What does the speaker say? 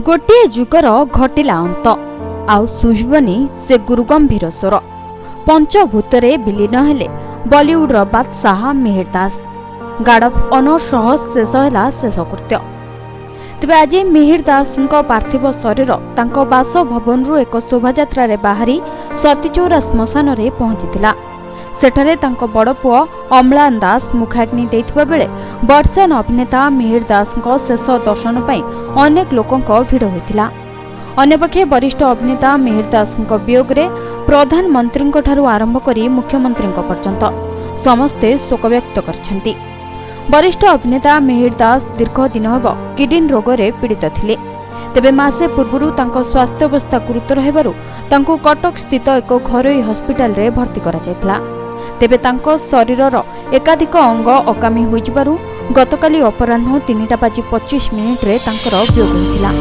ଗୋଟିଏ ଯୁଗର ଘଟିଲା ଅନ୍ତ, ଆଉ ଶୁଭିବନି ସେ ଗୁରୁଗମ୍ଭୀର ସ୍ୱର। ପଞ୍ଚଭୂତରେ ବିଲୀନ ହେଲେ ବଲିଉଡର ବାଦଶାହ Mihir Das. Guard of honour ସହ ଶେଷ ହେଲା ଶେଷକୃତ୍ୟ। ତେବେ ଆଜି ମିହିର ଦାସଙ୍କ ପାର୍ଥିବ ଶରୀର ତାଙ୍କ ବାସଭବନରୁ ଏକ ଶୋଭାଯାତ୍ରାରେ ବାହାରି ସତୀଚୌରା ଶ୍ମଶାନରେ ପହଞ୍ଚିଥିଲା। ସେଠାରେ ତାଙ୍କ ବଡ଼ ପୁଅ ଅମ୍ଳାନ ଦାସ ମୁଖାଗ୍ନି ଦେଇଥିବା ବେଳେ ବର୍ଷିୟାନ ଅଭିନେତା ମିହିର ଦାସଙ୍କ ଶେଷ ଦର୍ଶନ ପାଇଁ ଅନେକ ଲୋକଙ୍କ ଭିଡ଼ ହୋଇଥିଲା। ଅନ୍ୟପକ୍ଷେ ବରିଷ୍ଠ ଅଭିନେତା ମିହିର ଦାସଙ୍କ ବିୟୋଗରେ ପ୍ରଧାନମନ୍ତ୍ରୀଙ୍କଠାରୁ ଆରମ୍ଭ କରି ମୁଖ୍ୟମନ୍ତ୍ରୀଙ୍କ ପର୍ଯ୍ୟନ୍ତ ସମସ୍ତେ ଶୋକବ୍ୟକ୍ତ କରିଛନ୍ତି। ବରିଷ୍ଠ ଅଭିନେତା ମିହିର ଦାସ ଦୀର୍ଘ ଦିନ ହେବ କିଡ୍ନୀ ରୋଗରେ ପୀଡ଼ିତ ଥିଲେ। ତେବେ ମାସେ ପୂର୍ବରୁ ତାଙ୍କ ସ୍ୱାସ୍ଥ୍ୟାବସ୍ଥା ଗୁରୁତର ହେବାରୁ ତାଙ୍କୁ କଟକ ସ୍ଥିତ ଏକ ଘରୋଇ ହସ୍ପିଟାଲରେ ଭର୍ତ୍ତି କରାଯାଇଥିଲା। ତେବେ ତାଙ୍କ ଶରୀରର ଏକାଧିକ ଅଙ୍ଗ ଅକାମୀ ହୋଇଯିବାରୁ ଗତକାଲି ଅପରାହ୍ନ 3ଟା ବାଜି 25 ମିନିଟ୍ରେ ତାଙ୍କର ବିୟୋଗ ହୋଇଥିଲା।